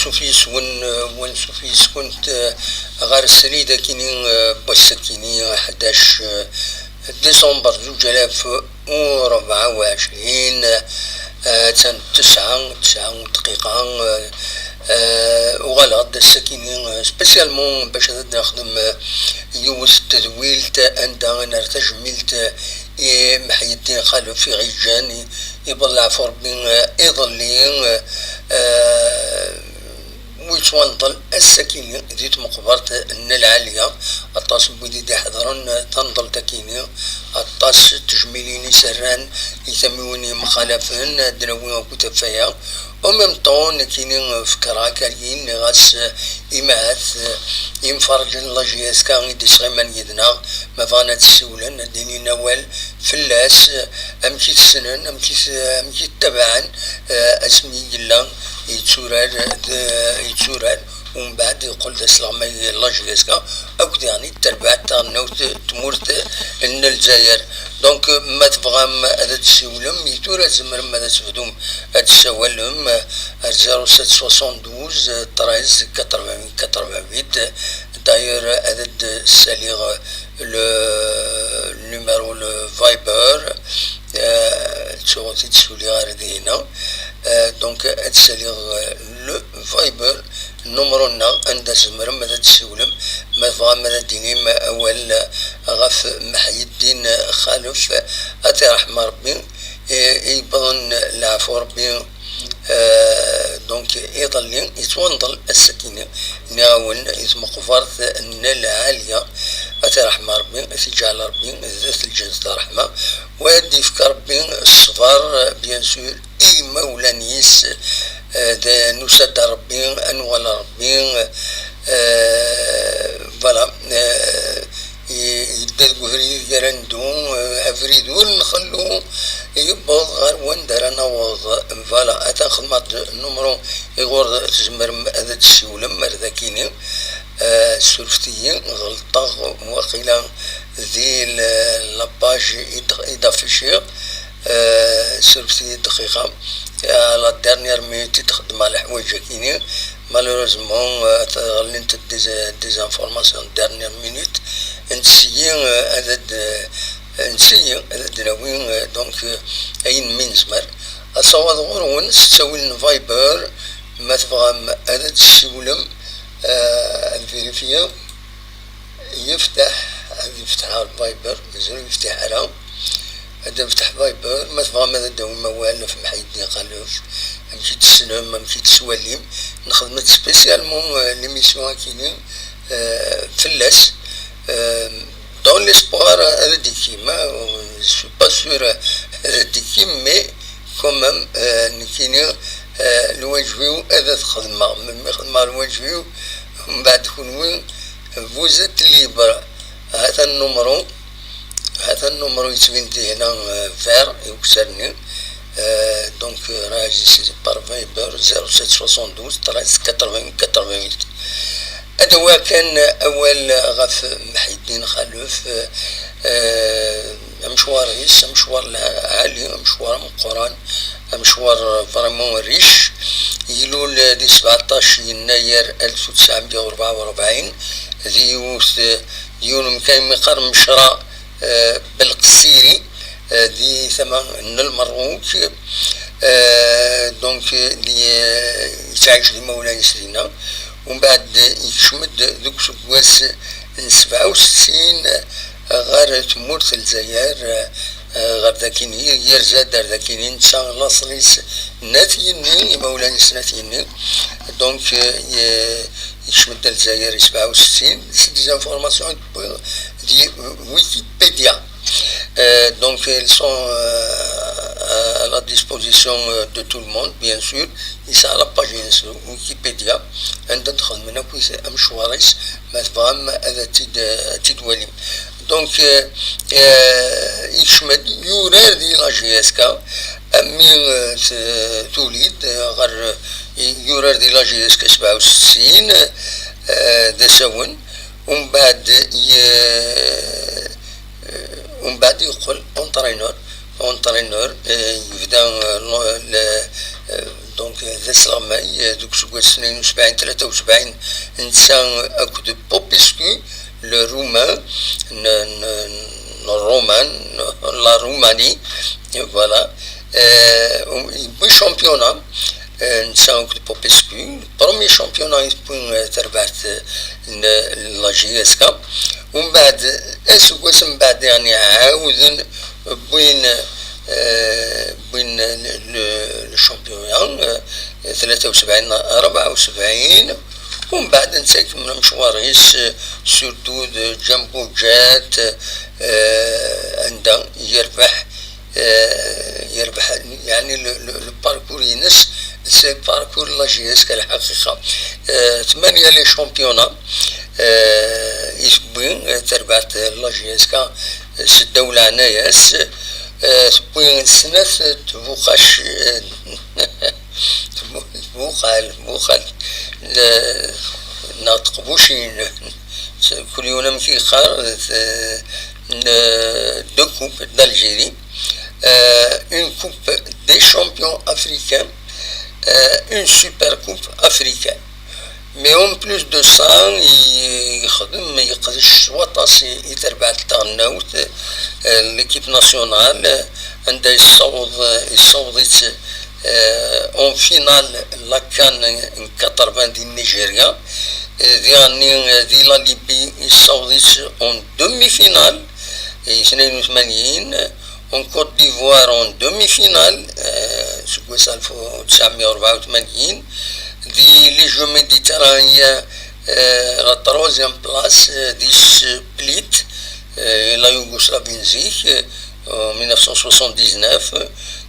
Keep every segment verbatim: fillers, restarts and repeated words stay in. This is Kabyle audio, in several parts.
Ansuf yes-wen, eh, u ansuf yes-kent, eh, ɣer srid akini, eh, n wass akini, ḥdac, eh, décembre zuǧ alaf u rebɛa u ɛecrin, eh, attan tesɛa, tesɛa dqiqa, eh, eh, uɣaleɣ-d ass-akini, eh, spécialement bac ad d-nexdem, eh, yiwet n tedwilt anda i nerr tajmilt, eh, i Meḥyeddin Xalef i ɣ-yeǧǧan, i, iwweḍ leɛfu Rebbi, eh, iḍelli, eh, eh, wi yettwanḍel ass-akini di tmeqbert n Lɛaliya. Aṭas n wid i d-iḥeḍren tanḍelt-akini, aṭas n tejmilin i s-rran i tamiwin yemxalafen, ad d-nawi akk ɣef waya. En même temps, nekkini fkeɣ-ak ayen, nniɣ-as, eh, imahat, eh, imferrǧen n la J S K i d-isɣiman yid-neɣ, ma bɣan ad ssiwlen, ad d-inin awal fell-as, eh, amek i t-ssnen, amek i t-, amek i t-ttabaɛen, eh, asmi yella yetturar d, yetturar, umbeɛd yeqqel d asleɣmay n la J S K, akked diɣen i d tarbaɛt taɣelnawt n tmurt n Lezzayer. Donc, ma tebɣam ad d-tessiwlem, i tura tzemrem ad tebdum ad tessawalem ar zéro sept soixante-douze treize quatre-vingt-huit quatre-vingt-huit. D'ailleurs, ad d-ssaliɣ le, le numéro, le Viber, euh, ttuɣ-t-id suli ɣer dihina. Euh, donc, ad d-ssaliɣ, euh, le Viber, numru-nneɣ, anda tzemrem ad d-tessiwlem, ma tebɣam ad d-tinim awal ɣef Meḥyeddin Xalef, ad t-iṛḥem Ṛebbi, i, i yewwḍen leɛfu Ṛebbi. Euh, donc, iḍelli yettwanḍel ass-akini, nniɣ-awen, i tmeqbert n Lɛaliya, ad t-iṛḥem Ṛebbi, ad t-iǧɛel Ṛebbi d at lǧens d ṛṛeḥma, wa ad d-yefk Ṛebbi ṣṣber, bien sûr, i yimawlan-is, euh, d, nusa-d ar Ṛebbi, ad nuɣal ar Ṛebbi, euh, voilà, euh, i-, yedda deg ubrid gar ad neddu, eh, abrid ur nxellu, yewweḍ ɣer wanda ara naweḍ. Voilà, atan xedmeɣ-d numru iɣur tzemrem ad d-tessiwlem ar dakini. Eh, surfet-iyi, ɣelṭeɣ waqila di l-, la page i d-, i d-afficiɣ. Eh, surfet-iyi dqiqa. À la dernière minute i d-xeddmeɣ leḥwayeǧ akini. Malheureusement, euh, ɣellint-d des, des informations de dernière minute. Nseggi, euh, ad d-, euh, nseggi ad d-nawi, euh, donc, euh, ayen mi nezmer. Asawaḍ ɣur-wen s ttawil n Viber, ma tebɣam ad d-tessiwlem, euh, ad vérifier. Yefteḥ, ad yefteḥ ɣer Viber, mazal ur yeftiḥ ara. Ad d-nefteḥ Viber, ma tebɣam ad d-tawim awal ɣef Meḥyeddin Xalef, amek i t-tessnem, amek i t-tettwalim. Nexdem-d spécialement, euh, l'émission akini, euh, fell-as. Euh, dans l'espoir ad d-ikkim, hein, je suis pas sûr ad d-ikkim, mais quand même, euh, nekkini, euh, lwaǧeb-iw ad t-xedmeɣ. Melmi xedmeɣ lwaǧeb-iw, mbeɛd kunwi, vous êtes libre. Hata nnumru, hata nnumru yettbin-d hina, euh, vert, i ukessar-nni. Euh, donc, euh, réagissez par Viber, zéro sept soixante-douze treize quatre-vingts quatre-vingt-huit. Ad awiɣ kan awal ɣef Meḥyeddin Xalef, euh, euh, amecwar-is, amecwar lɛali, amecwar ameqqran, amecwar vraiment riche. Ilul di sebɛeṭṭac yennayer alef u tesɛemya u rebɛa u rebɛin, di yiwet, di yiwen umkan mi qqaren Mecra, euh, Belqessiri, euh, di tama n Lmerruk. Euh, donc, di, euh, yettɛic d imawlan-is dinna. Umbeɛd yekcem-d deg useggas n sebɛa u settin ɣer tmurt n Lezzayer, eh, ɣer dakin, yerza-d ar dakin, netta laṣel-is n At Yenni, imawlan-is n At Yenni. Donc, eh, ye-, yekcem-d ar Lezzayer i sebɛa u settin, c'est des informations i d-wwiɣ di Wikipedia. Euh, donc, elles sont, euh, à la disposition, euh, de tout le monde, bien sûr. Yesɛa la page-ines Wikipedia, anda d-xedmen akk amecwar-is, ma tebɣam ad t-id-, ad t-id-twalim. Donc, euh, euh, yekcem-d, yurar di la J S K, am mi, euh, t-, tuli-d, euh, ɣer, euh, yurar di la J S K sebɛa u settin, euh, d asawen, umbeɛd ye-, euh, umbeɛd yeqqel entraîneur. Entraîneur, euh, yebda, euh, le, le, euh, Donc, euh, d asleɣmay, euh, deg useggas tnayen u sebɛin, tlata u sebɛin, netta akked Popescu, le Roumain, n, n, n Roman, la Roumanie, et voilà. Euh, yewwi championnat, euh, netta akked Popescu, premier championnat i tewwi, euh, terbaɛt, euh, n, n la J S K. Umbeɛd, aseggas mbeɛd, yeɛni, ɛawden wwin, euh, wwin le, le, le championnat, euh, tlata u sebɛin, rebɛa u sebɛin, umbeɛd netta ikemmel amecwar-is, euh, surtout de Jumbo Jet, euh, anda yerbeḥ, euh, yerbeḥ, yeɛni le, le, le parcours-ines, c'est parcours la J S K lḥaqiqa. Euh, tmanya les championnats, euh, i tewwi, euh, terbaɛt, euh, la J S K, euh, seddaw leɛnaya-s, euh, tewwi snat tbuqac, euh, tbuqal, tbuqal, euh, neɣ teqbucin, kul yiwen amek i yeqqar, euh, n, deux coupes d'Algérie, euh, une coupe des champions africains, euh, une super coupe africaine. Mais en plus de ça, i-, yexdem, yeqdec s waṭas i, i terbaɛt taɣelnawt, euh, l'équipe nationale, euh, anda yessaweḍ, yessaweḍ-itt, euh, en finale la CAN quatre-vingts di Nigeria. Euh, diɣenni, euh, di la Libye, yessaweḍ-itt en demi-finale, euh, tnayen u tmanyin. En Côte d'Ivoire en demi-finale, euh, seg wass alef u tesɛemya u rebɛa u tmanyin, di les Jeux Méditerranéens, euh, la troisième place, euh, di Split, euh, la Yougoslavie n zik, euh, en mille neuf cent soixante-dix-neuf,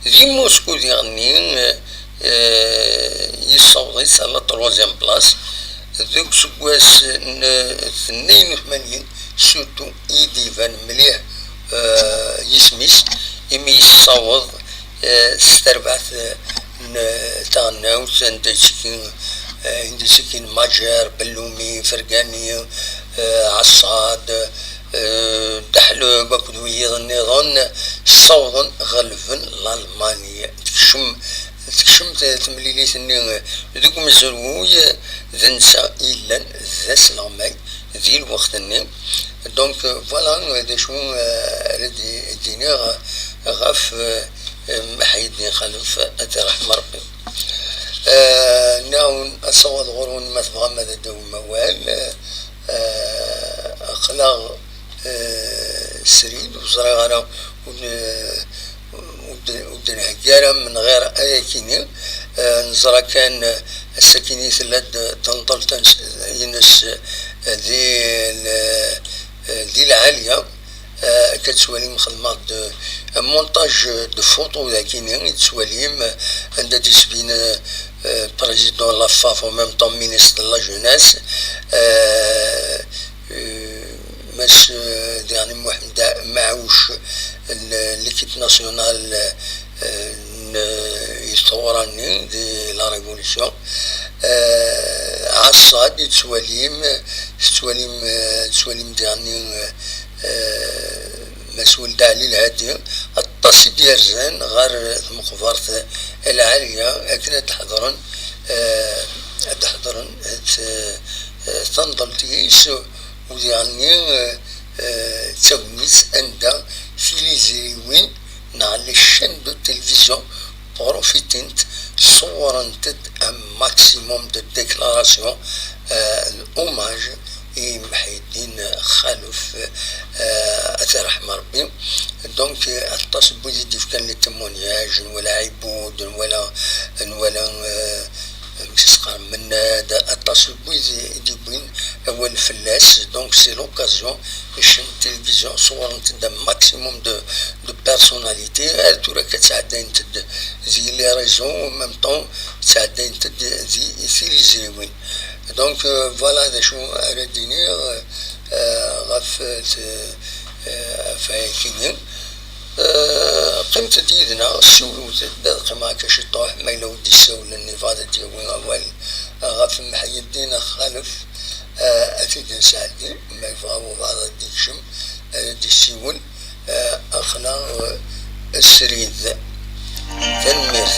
di Moscou diɣenni, euh, euh, yessaweḍ-itt à la troisième place, deg useggas n tnayen u tmanyin, surtout i d-iban mliḥ, euh, yisem-is, imi yessaweḍ, euh, s terbaɛt, euh, n taɣelnawt, anda yettiki, euh, anda yettikin Majer, Bellumi, Fergani, euh, Assad, euh, Dehleb akked wiyiḍ nniḍen, ssawḍen ɣelben Lalman. Tekcem, tekcem t-, temlilit-nni deg umezruy, d netta i yellan d asleɣmay di lweqt-nni. Donc, euh, voilà, euh, d acu, euh, ara d-, d-iniɣ ɣef, euh, Mḥiyeddin Xalef, ad t-iṛḥem Ṛebbi. Euh, nniɣ-awen asawaḍ ɣur-wen, ma tebɣam ad d-tawim awal. Euh, aql-aɣ, euh, srid, ur ẓriɣ ara, ur n-, ur d-, ur d-nheggi ara menɣir ayakini. Euh, neẓra kan, euh, ass-akini tella-d tanḍelt-ines, euh, di l-, euh, di lɛaliya. Euh, akka tettwalim, xedmeɣ-d, euh, un montage de photo dakini i tettwalim, euh, anda d-yettbin, euh, euh, président la FAF, en même temps ministre de la jeunesse, euh, euh, Mass, euh, diɣen Muḥend Maɛuc, l-, l'équipe nationale, euh, n, i tɣura-nni di la Révolution. Euh, Assad i tettwalim, tettwalim, euh, tettwalim diɣen, euh, euh, Mass Weld Ɛli Lhadi, aṭas i d-yerzan ɣer tmeqbert lɛaliya akken ad d-ḥeḍren, euh, ad d-ḥeḍren, euh, tanḍelt-is, u diɣenni, euh, euh, d tagnit anda tiliẓriwin neɣ les chaînes de télévision prufitent, ṣewwrent-d un maximum de déclarations, euh, hommage i Mḥiyeddin Xalef, euh, ad t-iṛḥem Ṛebbi. Donc, euh, aṭas n wid i d-yefkan les témoignages, nwala Ɛibud, nwala, nwala, euh, amek i s-qqaren, Mennad, aṭas n wid i d-yewwin awal fell-as. Donc, c'est l'occasion, les chaînes de télévision ṣewwrent-d un maximum de, de personnalités. Ar tura akka ttɛeddayent-d di les réseaux, en même temps ttɛeddayent-d di tiliẓriwin. Donc, euh, voilà d acu ara d-iniɣ, euh, ɣef, euh, ɣef wayagi-nni. Euh, qqimet-d yid-neɣ, ssiwlet-d, ad qqimeɣ akka ciṭuḥ, ma yella ur d-issawlen, yebɣa ad d-yawi awal, euh, ɣef Mḥiyeddin Xalef, euh, ad t-id-nesɛeddi, ma yebɣa wabɛaḍ ad d-ikcem, ad d-issiwel, euh, aql-aɣ, euh, srid. Tanemmirt.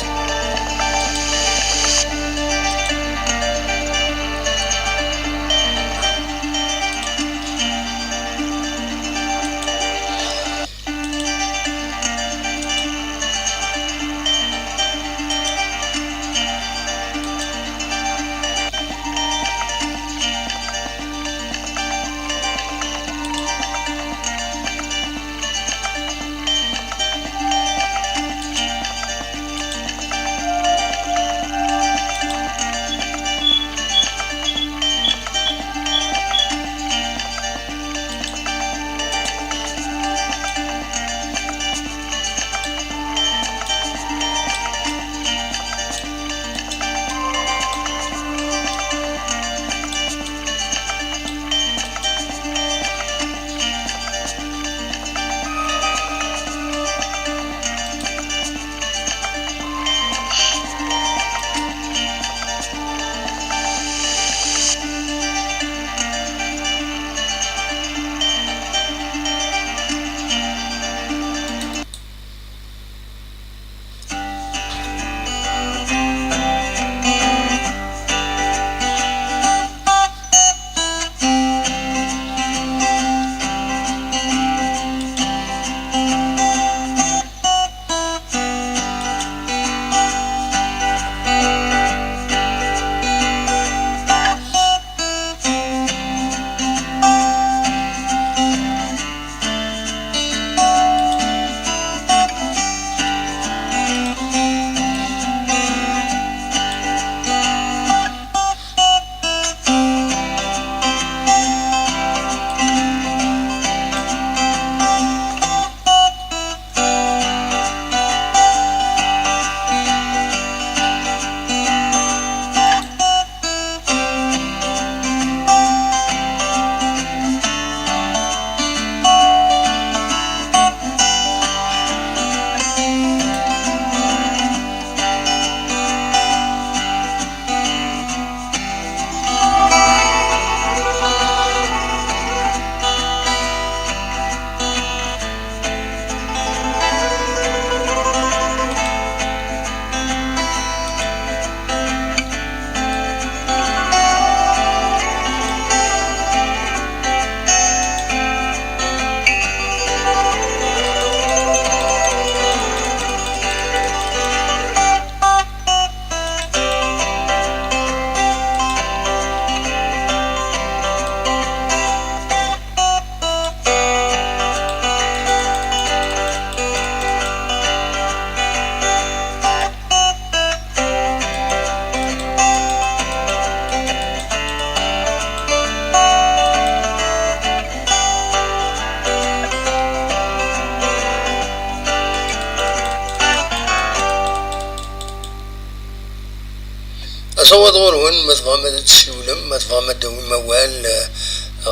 Nettaweḍ ɣur-wen, ma tebɣam ad d-tessiwlem, ma tebɣam ad d-tawim awal, eh,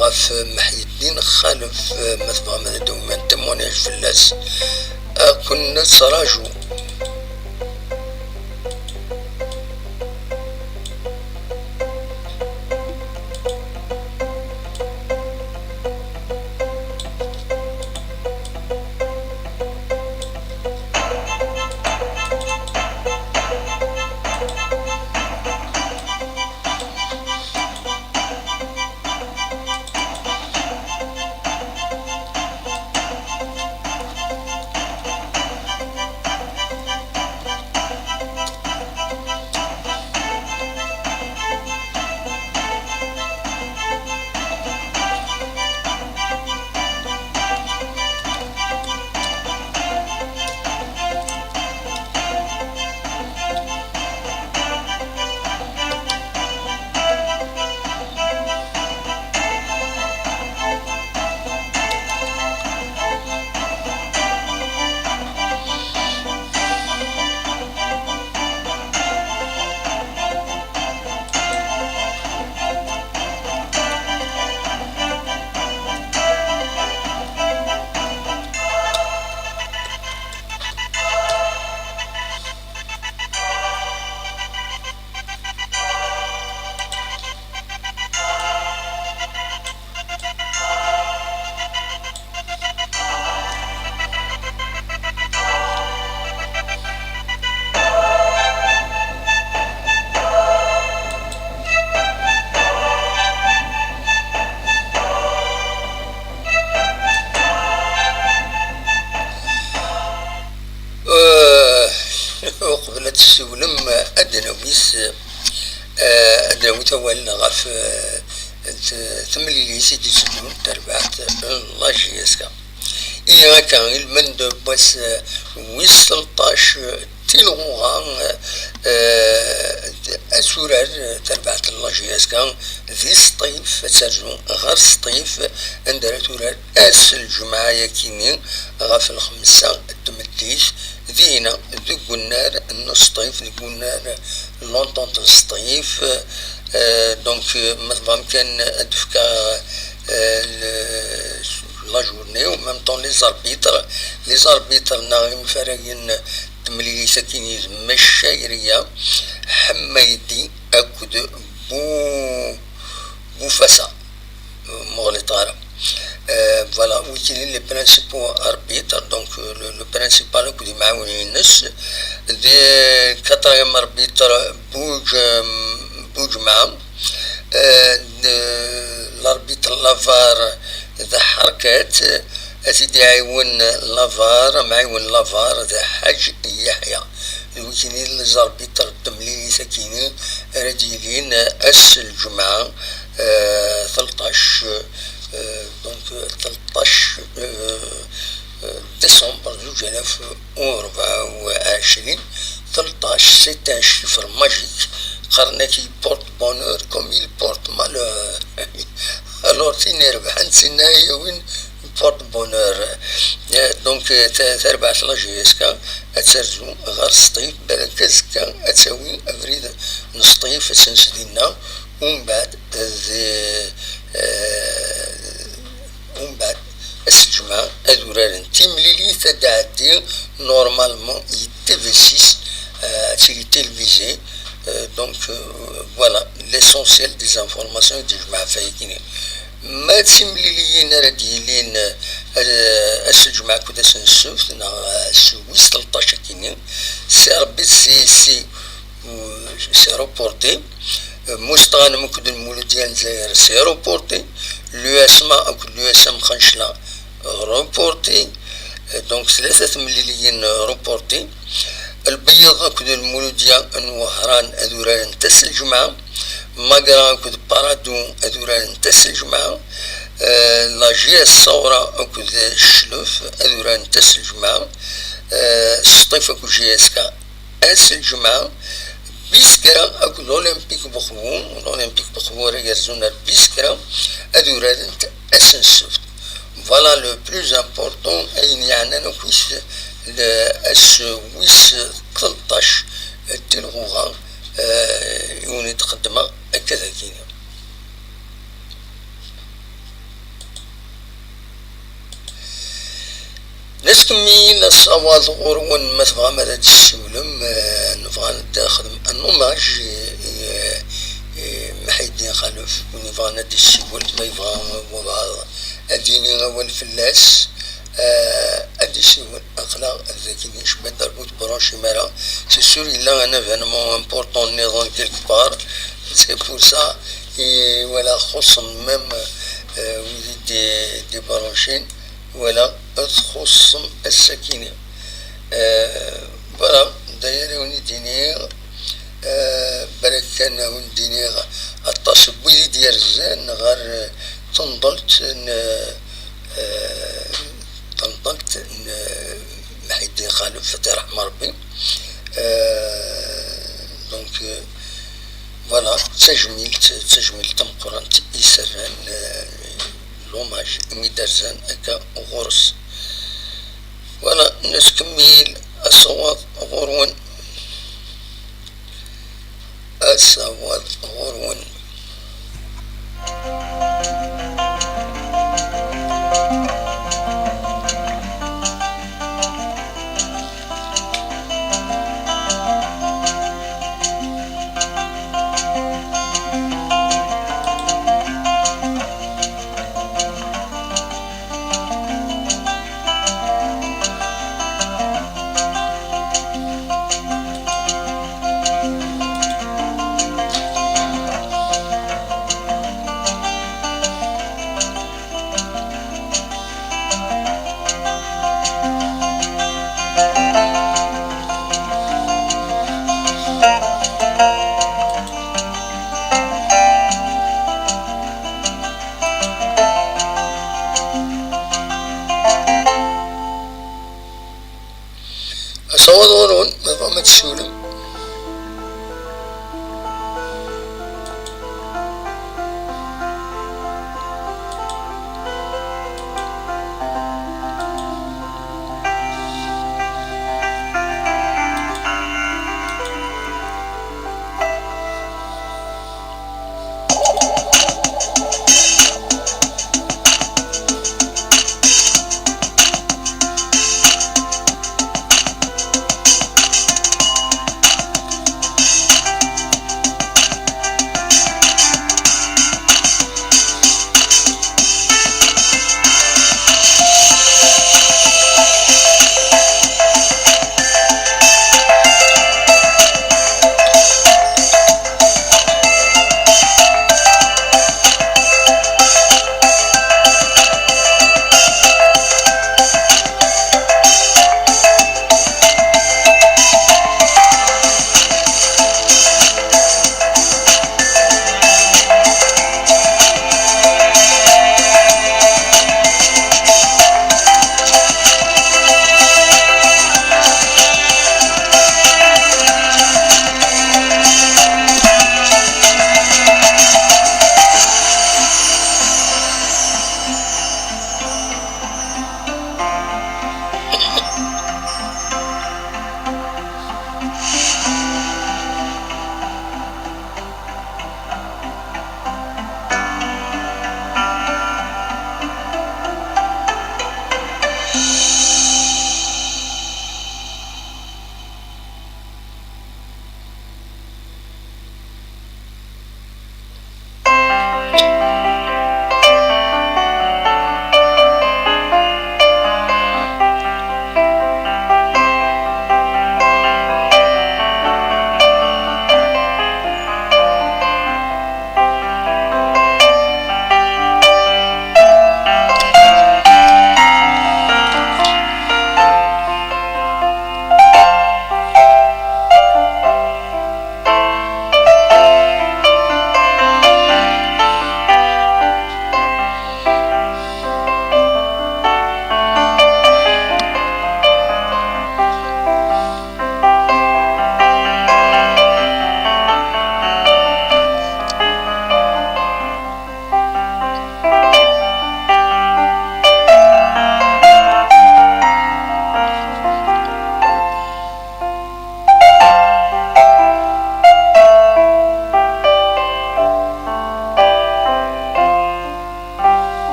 ɣef Meḥyeddin Xalef, eh, ma tebɣam ad d-tawim un témoignage fell-as, ad ken-nettraǧu. Eh, uqbel ad tessiwlem, ad d-nawi s-, eh, ad d-nawi awal ɣef, eh, t-, temlilit i d-iteddun d terbaɛt n la J S K. Ihi akka, ilmend n wass, eh, wis tleṭṭac, eh, tilɣuɣa, eh, ad turar, eh, terbaɛt n la J S K di Sṭif, ad terzu ɣer Sṭif, anda ara turar ass n lǧemɛa yakini ɣef lxemsa n tmeddit, dinna deg unnar n Sṭif, deg unnar n l'entente n Sṭif. Eh, donc, eh, ma tebɣam kan ad d-fkeɣ, eh, le-, la journée, en même temps les arbitres, les arbitres neɣ imfaragen n temlilit-agi d Maccayriya, Ḥmaydi akked Bu-, Bufasa. Ma ur ɣliṭeɣ ara. Euh, voilà, wigi d les principaux arbitres, donc, euh, le, le principal akked imɛawnen-ines. Le quatrième arbitre, Buj-, Bujma. Euh, le, l'arbitre la var d Ḥerkat, ad t-id-iɛiwen la var, amɛiwen la var d Ḥaǧ Yeḥya. D wigi d les arbitres n temlilit-agi ara d-yilin ass n lǧemɛa, euh, tleṭṭac, euh, donc, euh, tleṭṭac, euh, euh, décembre zuǧ alaf u rebɛa u ɛecrin. Tleṭṭac, c'est un chiffre magique. Qqaren-ak, il porte bonheur comme il porte malheur. Alors, tin irebḥen, tin ara yawin porte bonheur. Euh, donc, euh, ta-, tarbaɛt la J S K ad terzu ɣer Sṭif, balak azekka ad tawi abrid n Sṭif, ad tens dinna, umbeɛd, euh, umbeɛd, ass n lǧemɛa, ad uraren timlilit ad d-tɛeddi, normalement, i T V six, euh, ad tili télévisée. Euh, donc, euh, voilà, l'essentiel des informations i d-jemɛeɣ ɣef wayagi. Ma d timliliyin ara d-yilin, euh, ass n lǧemɛa akked ass n ssebt, neɣ, euh, ass wis tleṭṭac akini, c'est arbitre, c'est, c'est, euh, c'est reporté. Euh, Mustɣanem akked Lmuludya n Lezzayer, c'est reporté. L'U S M A akked l'U S M Xancla, reporté. Euh, donc, tlata temliliyin, euh, reporté. Lbeyyeḍ akked Lmuludya n Wehran ad urarent ass n lǧemɛa. Magra akked Parado ad urarent ass n lǧemɛa. Euh, la J S Saura akked Ccluf ad urarent ass n lǧemɛa. Euh, Sṭif akked J S K ass n lǧemɛa. Biskra akked Olympique Bexwu, Olympique Bexwu ara yerzun ar Biskra, ad urarent ass n ssebt. Voilà le plus important, ayen yeɛnan akk is-, le-, ass wis tleṭṭac, tilɣuɣa, eh, i wen-d-qeddmeɣ akka d akini. Nettkemmil asawaḍ ɣur-wen, ma tebɣam ad d-tessiwlem, eh, nebɣa ad d-nexdem un hommage i, i, i Mḥiddin Xalef, win yebɣan ad d-yessiwel, ma yebɣa walbeɛḍ ad d-yini awal fell-as, eh, ad d-yessiwel, aql-aɣ ad d-akini cwiṭ ar bu tebṛuncim ara. C'est sûr, yella un événement important nniḍen quelque part, c'est pour ça, i, voilà, xuṣṣen même, eh, wid i d-, d-ibeṛṛucin, voilà, ad txuṣṣem ass-akini. Eh, voilà, d aya ara wen-id-iniɣ. Eh, balak kan ad wen-d-iniɣ aṭas n wid i d-yerzan ɣer, eh, tenḍelt n, eh, tenḍelt n, eh, Mḥiddin Xalef, ad t-iṛḥem Ṛebbi. Eh, donc, eh, voilà, d tajmilt, d tajmilt tameqqrant i s-rran, eh, l'hommage imi d-rzan akka ɣur-s. Voilà, nettkemmil asawaḍ ɣur-wen. Asawaḍ ɣur-wen. Asawaḍ ɣur-wen, ma tebɣam ad tessiwlem.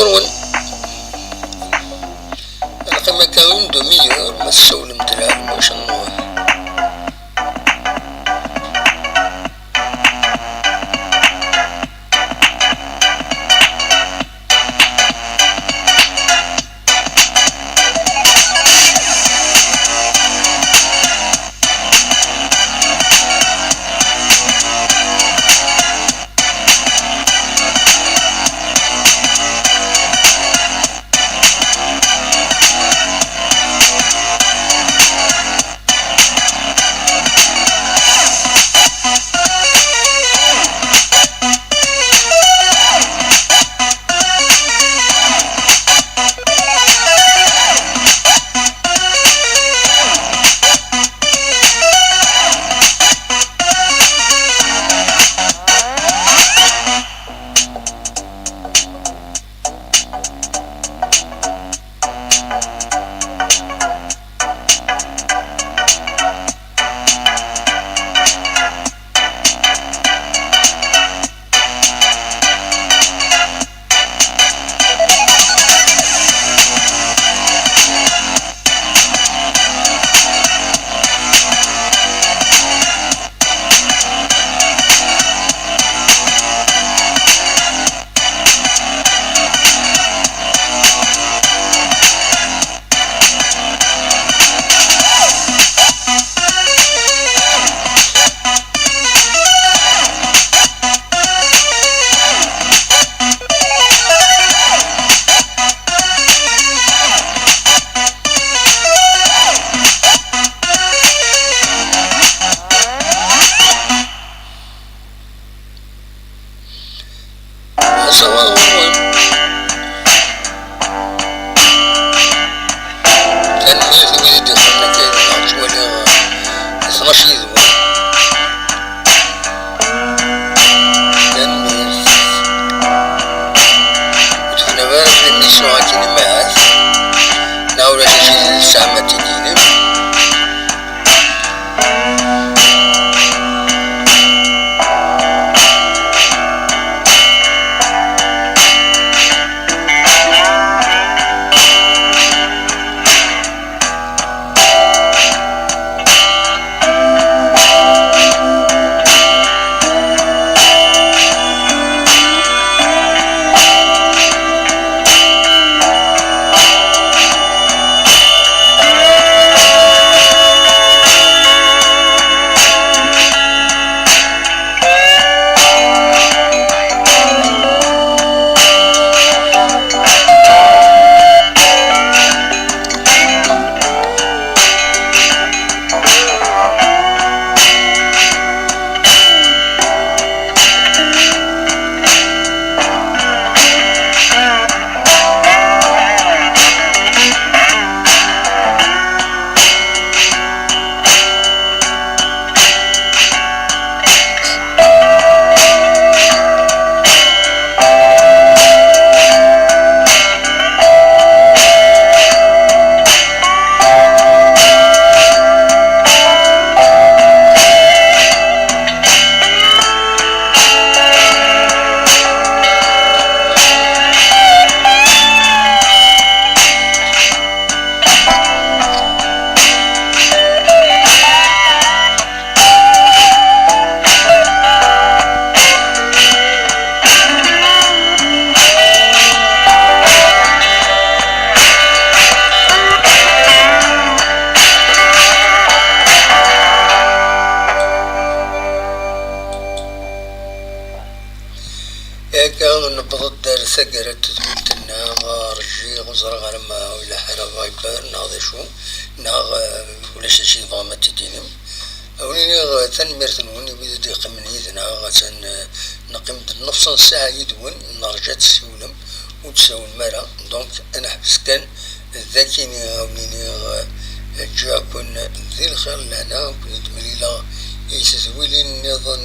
Ɣur-wen. Ad neqqim akka une demi-heure, ma tessawlem-d lɛelm, maca nruḥ. Asawaḍ ɣur-wen. Tanemmirt i wid i d-iqqnen akka, neɣ ttwaliɣ, eh, tnac yid-wen. Tanemmirt. Ur tebnam ara l'émission akken imahat, neɣ ulac acu i d-tesɛam ad t-id-tinem. Akka, newweḍ-d ar taggara n tedwilt-nneɣ, rjiɣ, ur ẓriɣ ara ma ulaḥ ara Viber neɣ d acu, neɣ, eh, ulac d acu i tebɣam ad t-id-tinim. A wen-iniɣ, eh, tanemmirt-nwen i wid i d-yeqqimen yid-neɣ, atan, eh, neqqim-d nnefṣ n ssaɛa yid-wen, nerǧa ad tessiwlem, ur d-tsawlem ara. Donc, ad neḥbes kan d akkin, a wen-iniɣ, eh, ǧǧiɣ-ken di lxir, lehna, ken-id-mlileɣ i tedwilin nniḍen.